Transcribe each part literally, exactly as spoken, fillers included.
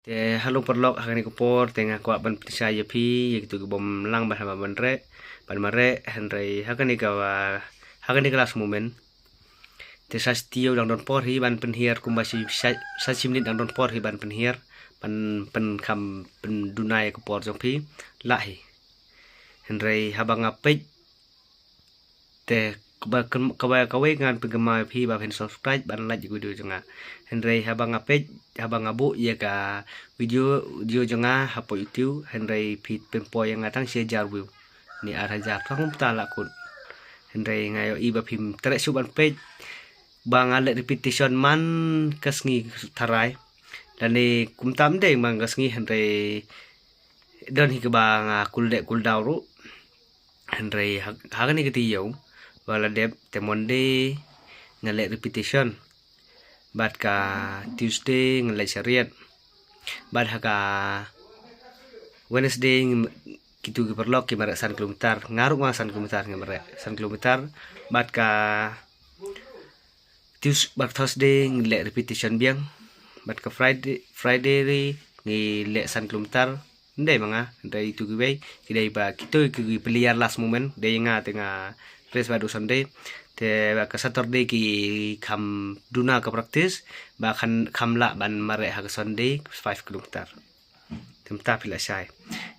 Te hello paralok, ha kane ka por te nga kwah ban pynshai ïa phi ïa kitu ki bym lang ban haba ban reh ban mareh, hynrei ha kane ka ha kane ka last moment te sa shi taïew dang don por hi ban pynhiar, kumba shi sa shi minit dang don por hi ban pynhiar, ban pynkham pynduna ïa ka por jong phi lah hi. Hynrei haba nga peit te kaba kaba kawei ngan pynkynmaw ïa phi ba phin subscribe ban like ïa ka video jong nga. Hynrei haba nga peit, haba nga buh ïa ka video video jong nga hapoh YouTube, hynrei phi pynpoi ïa nga tang shi hajar view ne ar hajar, tang kumta lah kut. Hynrei nga ïohi ba phim treh shuh ban peit ba nga leh repetition man ka sngi tharai. Lane kumta ym dei man ka sngi, hynrei don hi kaba nga cool deh cool down ruh. Hynrei ha kane ka taïew ba la dep te Monday nga leh repetition, bad ka Tuesday nga leh shariat, bad ha ka Wednesday kitu ki paralok ki mareh san kilometer, nga ruh nga san kilometer, nga mareh san kilometer, bad ka Tuesday bad Thursday ngi leh repetition biang, bad ka Friday Friday ri ngi leh san kilometer. Ndei ma nga, ndei itu kiwei ki dei ba kitu ki player last moment, dei nga te nga rest bad u Sunday. Te ba ka Saturday ki kham duna ka practice ba kham lah ban mareh ha ka Sunday five kilometer. Te mynta phi la shai.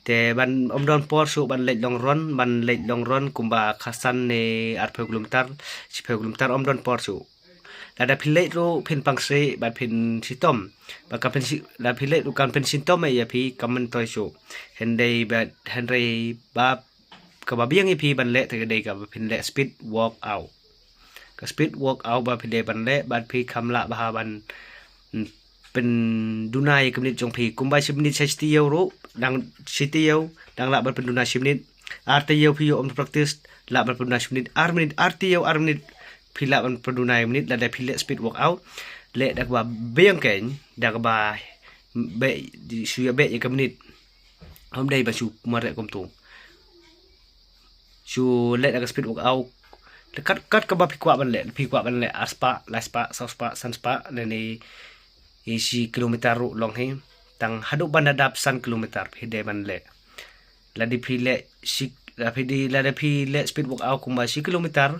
Te ban ym don por shuh ban leit long run, ban leit long run kumba khatsan ne arphew kilometer, shiphew kilometer ym don por shuh. Lada phi leit ruh phin pang sih bad phin shitom. Ba kan phin lada phi leit ruh kan phin shitom ïa phi, kam myntoi shuh. Hynrei ba hynrei ba kaba biang ïa phi ban leh te ka dei kaba phin leh speed workout. Ka speed workout ba phi dei ban leh bad phi kham lah bha ban pynduna ïa ka minit jong phi, kumba shi minit sha shi taïew ruh, dang shi taïew dang lah ban pynduna shi minit. Ar taïew phi ïoh ym practice, lah ban pynduna shi minit, ar minit, ar taïew ar minit, phi lah ban pynduna ïa ka minit lada phi leh speed workout. Leh da kaba biang kein, da kaba beh, shu ïa beh ïa ka minit. Ym dei ban shu mareh kumtu. Shu leh da ka speed workout kat kat kaba phi kwah ban leh, phi kwah ban leh ar spah, lai spah, saw spah, san spah, lane shi kilometer ruh long hi. Tang haduh ban da dap san kilometer phi dei ban leh. Lada phi leh shi lada phi leh speed workout kumba shi kilometer,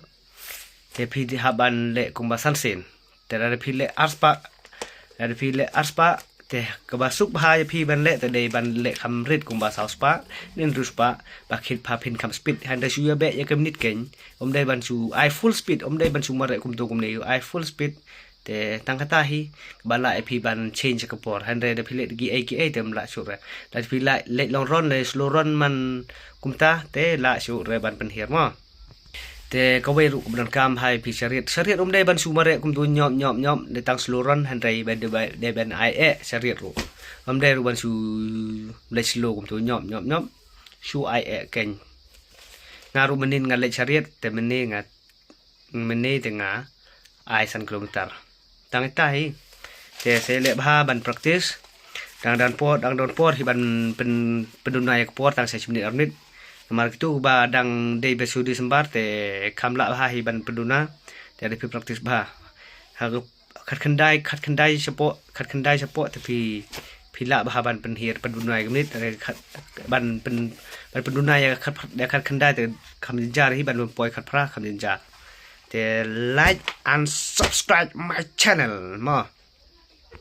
te phi dei hap ban leh kumba san sien. Te lada phi leh ar spah, lada phi leh ar spah, te kaba suk bha ïa phi ban leh te dei ban leh kham rit kumba saw spah ne hynriew spah, ba khit pha phin kham speed. Hynrei shu ïa beh ïa ka minit kein, ym dei ban shu ai full speed, ym dei ban shu mareh kumtu kumne, ai full speed. Te tang kata hi ba lah ïa phi ban change ka por. Hynrei da phi leh kiei kiei te ym lah shuh re. Da phi leh long run ne slow run man kumta te lah shuh re ban pynhiar mo. Te kawei ruh kaba donkam ha ïa phi shariat. Shariat ym dei ban shu mareh kumtu nyop nyop nyop, dei tang slow run, hynrei ba dei ban ai eh shariat ruh. Ym dei ruh ban shu leh slow kumtu nyop nyop nyop. Shu ai eh kein. Nga ruh mynnin nga leh shariat te mynnin nga mynnin te nga ai san kilometer. Tang ita hi. Te sa leh bha ban practice. Dang don por, dang don por hi ban pynduna ïa ka por tang sa shi minit ar minit. Namar kitu ba dang dei ba shu December te kham lah bha hi ban pynduna. Te da phi practice bha. Ha ka khat khyndai, khat khyndai shapoh, khat khyndai shapoh te phi phi lah bha ban pynhiar, pynduna ïa ka minit, ban pyn ban pynduna ïa khat khyndai te kham jynjar hi, ban pynpoi khat phra kham jynjar. Te like and subscribe my channel mo.